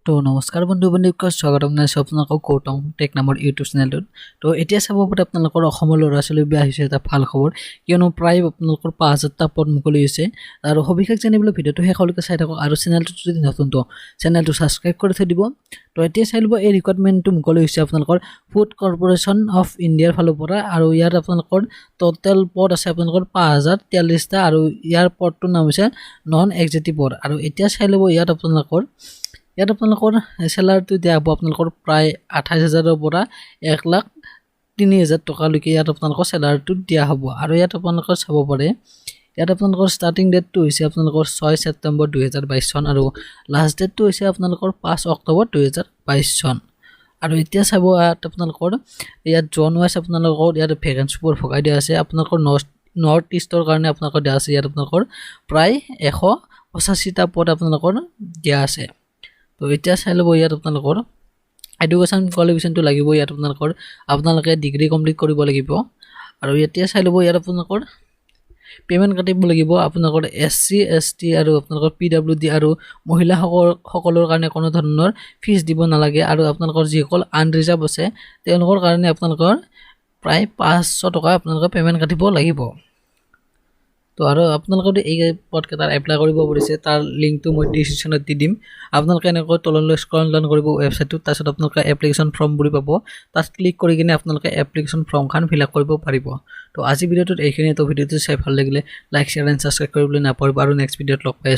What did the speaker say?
তো নমস্কাৰ বন্ধু বান্ধৱীসকল, স্বাগতম জনাইছোঁ আপোনালোকক গৌতম টেক নামৰ ইউটিউব চেনেলটোত। তো এতিয়া চাব পাৰে, আপোনালোকৰ অসমৰ ল'ৰা ছোৱালীৰ বাবে আহিছে এটা ভাল খবৰ, কিয়নো প্ৰায় আপোনালোকৰ 5000টা পদ মুকলি হৈছে। আৰু সবিশেষ জানিবলৈ ভিডিঅ'টো শেষলৈকে চাই থাকক আৰু চেনেলটোত যদি নতুন, তো চেনেলটো ছাবস্ক্ৰাইব কৰি থৈ দিব। তো এতিয়া চাই ল'ব, এই ৰিক্ৰুটমেণ্টটো মুকলি হৈছে আপোনালোকৰ ফুড কৰ্পৰেশ্যন অফ ইণ্ডিয়াৰ ফালৰ পৰা। আৰু ইয়াত আপোনালোকৰ ট'টেল পদ আছে আপোনালোকৰ 5043টা আৰু ইয়াৰ পদটোৰ নাম হৈছে নন এক্সিকিউটিভ পদ। আৰু এতিয়া চাই ল'ব, ইয়াত আপোনালোকৰ চেলাৰীটো দিয়া হ'ব আপোনালোকৰ প্ৰায় 28 হাজাৰৰ পৰা 1,03,000 টকালৈকে ইয়াত আপোনালোকৰ চেলাৰীটো দিয়া হ'ব। আৰু ইয়াত আপোনালোকৰ চাব পাৰে, ইয়াত আপোনালোকৰ ষ্টাৰ্টিং ডেটটো হৈছে আপোনালোকৰ 6 ছেপ্টেম্বৰ 2022 চন আৰু লাষ্ট ডেটটো হৈছে আপোনালোকৰ 5 অক্টোবৰ 2022 চন। আৰু এতিয়া চাব, ইয়াত আপোনালোকৰ ইয়াত জ'ন ৱাইজ আপোনালোকৰ ইয়াত ভেকেঞ্চিবোৰ ভগাই দিয়া আছে। আপোনালোকৰ নৰ্থ নৰ্থ ইষ্টৰ কাৰণে আপোনালোকৰ দিয়া আছে, ইয়াত আপোনালোকৰ প্ৰায় 185টা পদ আপোনালোকৰ দিয়া আছে। তো এতিয়া চাই ল'ব, ইয়াত আপোনালোকৰ এডুকেশ্যন কোৱালিফিকেশ্যনটো লাগিব। ইয়াত আপোনালোকে ডিগ্ৰী কমপ্লিট কৰিব লাগিব। আৰু এতিয়া চাই ল'ব, ইয়াত আপোনালোকৰ পে'মেণ্ট কাটিব লাগিব। আপোনালোকৰ এছ চি, এছ টি আৰু আপোনালোকৰ পিডাব্লিউ ডি আৰু মহিলাসকল সকলৰ কাৰণে কোনো ধৰণৰ ফিজ দিব নালাগে। আৰু আপোনালোকৰ যিসকল আনৰিজাৰ্ভ আছে, তেওঁলোকৰ কাৰণে আপোনালোকৰ প্ৰায় 500 টকা আপোনালোকে পে'মেণ্ট কাটিব লাগিব। তো আৰু আপোনালোকে যদি এই পদকেইটাত এপ্লাই কৰিব পাৰিছে, তাৰ লিংকটো মই ডিছক্ৰিপশ্যনত দি দিম। আপোনালোকে এনেকৈ তললৈ স্ক্ৰল ডাউন কৰিব ৱেবছাইটটোত, তাৰপিছত আপোনালোকে এপ্লিকেশ্যন ফৰ্ম বুলি পাব। তাত ক্লিক কৰি কিনে আপোনালোকে এপ্লিকেশ্যন ফৰ্মখন ফিল আপ কৰিব পাৰিব। তো আজি ভিডিঅ'টোত এইখিনিয়ে। তো ভিডিঅ'টো চাই ভাল লাগিলে লাইক, শ্বেয়াৰ এণ্ড ছাবস্ক্ৰাইব কৰিবলৈ নাপাহৰিব আৰু নেক্সট ভিডিঅ'ত লগ পাই আছোঁ।